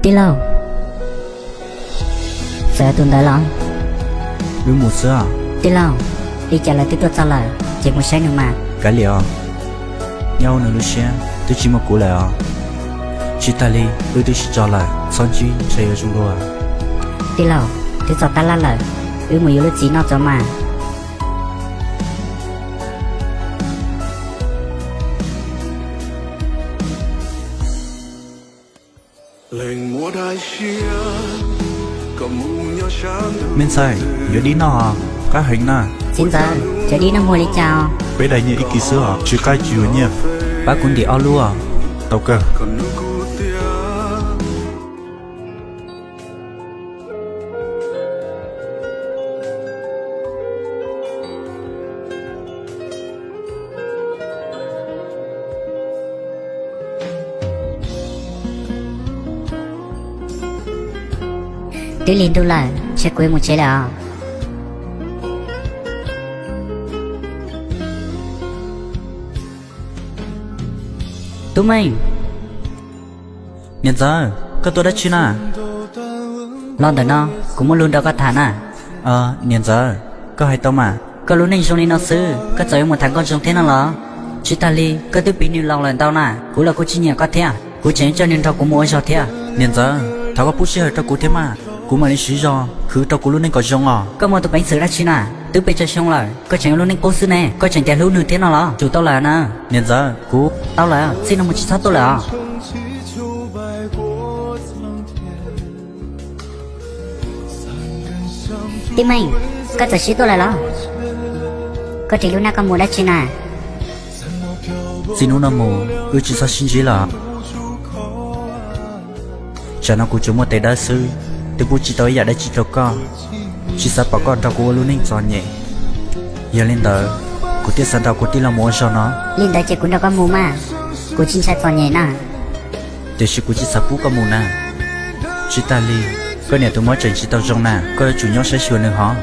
Tij laug, txawm tus ntawd los? Wb mus xwb. Tij laug, li cas lawv twb tuaj txog lawm, ces mus saib nws mas. Kav liam os, nyob hauv nws lub siab twb tsis muaj kuv lawm os. Tsis tas li, wb twb sib tso lawm, txhob ntsib ntshe yuav zoo dua. Tij laug, twb txog tab laj lawm, wb mus yuav lub txiv noj tso mas. Me ntxhais, yuav dib noj os, qab heev na. Txiv ntxawm, cov dib no muag li cas os? Peb daig nyiaj ib kis xwb os, tsis qab tsis yuav nyiaj. Pab kuv ntim ob lub os. Tau kawg. Twb lig ntuj lawm, ntshe kuv yuav mus tsev lawm os. Tub Meej! Niam ntxawm, koj tuaj dab tsi na? Los ntawm no, kuv muaj lus nrog koj tham na. Niam ntxawm, koj hais tau mas. Koj lub neej zoo li no xwb, koj txawm yuav mus tham nkauj ntsoog thiab no los? Tsis tas li, koj twb piv nws laus lawm ntau na. Kuv los kuj tsis nyiam koj thiab, kuv tseem yuav coj nws nrog kuv mus ua zog thiab. Niam ntxawm, thov koj pub sij hawm rau kuv thiab mas, kuv mam li siv zog khwv rau kuv lub neej kom zoo os. Koj muaj tus peev xwm dab tsi na? Twb pes tsawg xyoo lawm, koj tseem ua lub neej qub xwb ne, koj tseem tias hlub nws thiab no los? Tsum tau lawm na. Niam ntxawm, kuv tau lawm, txij no mus tsis txhob tuaj lawm os. Tij Meej, koj txawm sib tuaj lawm los? Koj ris lub hnab koj mus dab tsi na? Txij hnub no mus wb tsis txhob sib ntsib lawm. Tsam no kuv tsuas muaj tes dawb xwb, twb pub tsis tau ib yam dab tsi rau koj, tsis xav pom koj nrog kuv ua lub neej txom nyem. Yog li ntawd, kuv thiaj xav nrog kuv tij laug mus ua zog no. Li ntawd ces kuv nrog koj mus mas, kuv tsis ntshai txom nyem na. Tiam sis kuv tsis xav pub koj mus na. Tsis tas li, koj niam tus mob tseem tsis tau zoo na, koj yuav tsum nyob saib xyuas nws hov.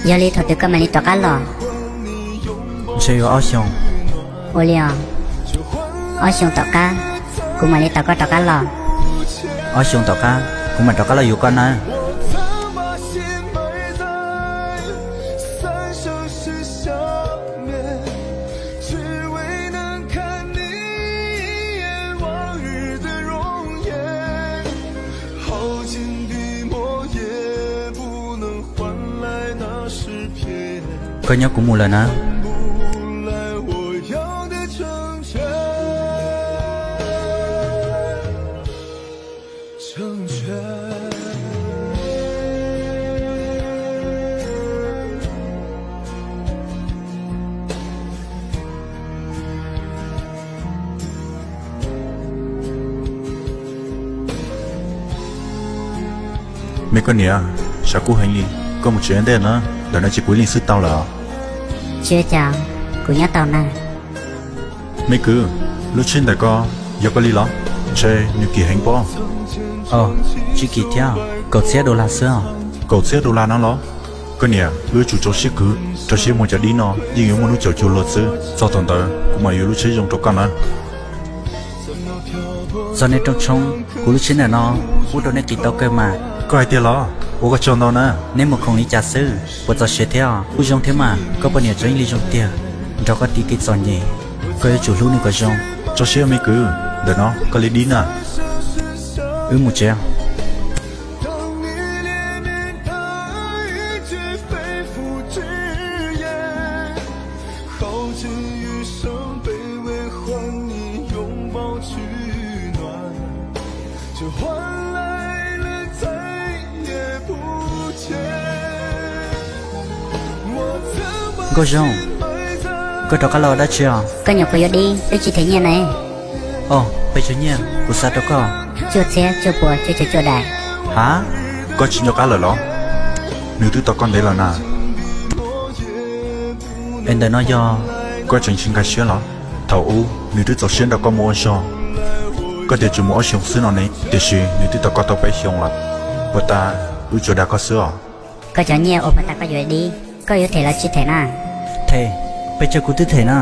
Yog li thaum twg koj mam li rov qab los? Ntshe yuav ob xyoos. Ua li os, ob xyoos tom qab kuv mam li tos koj rov qab los. Ob xyoos tom qab kuv mam rov qab los yuav koj nawb. Koj nyob, kuv mus lawm na. Me koj niam, sav kub heev li, koj mus tsev ntej na, ntawm no ces kuv ib leeg xwb tau lawm. Tsis ua cas, kuv nyob tau na. Me kwv, lub tsheb ntawm ko yog koj li los? Ntshe nws kim heev pob. Tsis kim thiab, kaum txhiab dollar xwb os. Kaum txhiab dollar no los? Koj niam, wb yuav tsum rau siab khwv, rau siab muag cov dib no yeej yuav muaj hnub caum cuag luag xwb, txog thaum ntawd kuv mam yuav lub tsheb zoo rau koj na. Txog nej rooj tshoob, kuv lub tsheb ntawm no pub rau nej qiv tau kawg mas. Koj hais tiag los? Ua koj tsaug ntau na. Neb mus khoom li cas xwb, puas txaus siav thiab? Kuj zoo thiab mas, koj poj niam tseem ib li zoo tiag, nrog koj tiv kev txom nyem, koj yuav tsum hlub nws kom zoo. Tso siab me kwv, ntawm no koj li dib na. Wb mus tsev. Nkauj Zoo, koj rov qab los dab tsi os? Koj nyuam qhuav yuav dib twb tsis them nyiaj ne. Os, pes tsawg nyiaj kuv xa rau koj. Cuaj txhiab cuaj puas cuaj caum cuaj daim. Ha, koj tsis nco qab lawm los? Nws twb tos koj ntev lawm na. Es ntawm no yog? Koj tseem tsis nkag siab los? Thaum ub nws twb txaus siab nrog koj mus ua zog. Koj tias tsuas mus ob xyoos xwb no ne, tiam sis nws twb tos koj tau peb xyoos lawm. Puas tas wb tsuas dag koj xwb os? Koj cov nyiaj ua puas tas koj yuav dib, koj yuav them los tsis them na? Them, pes tsawg kuv twb them na.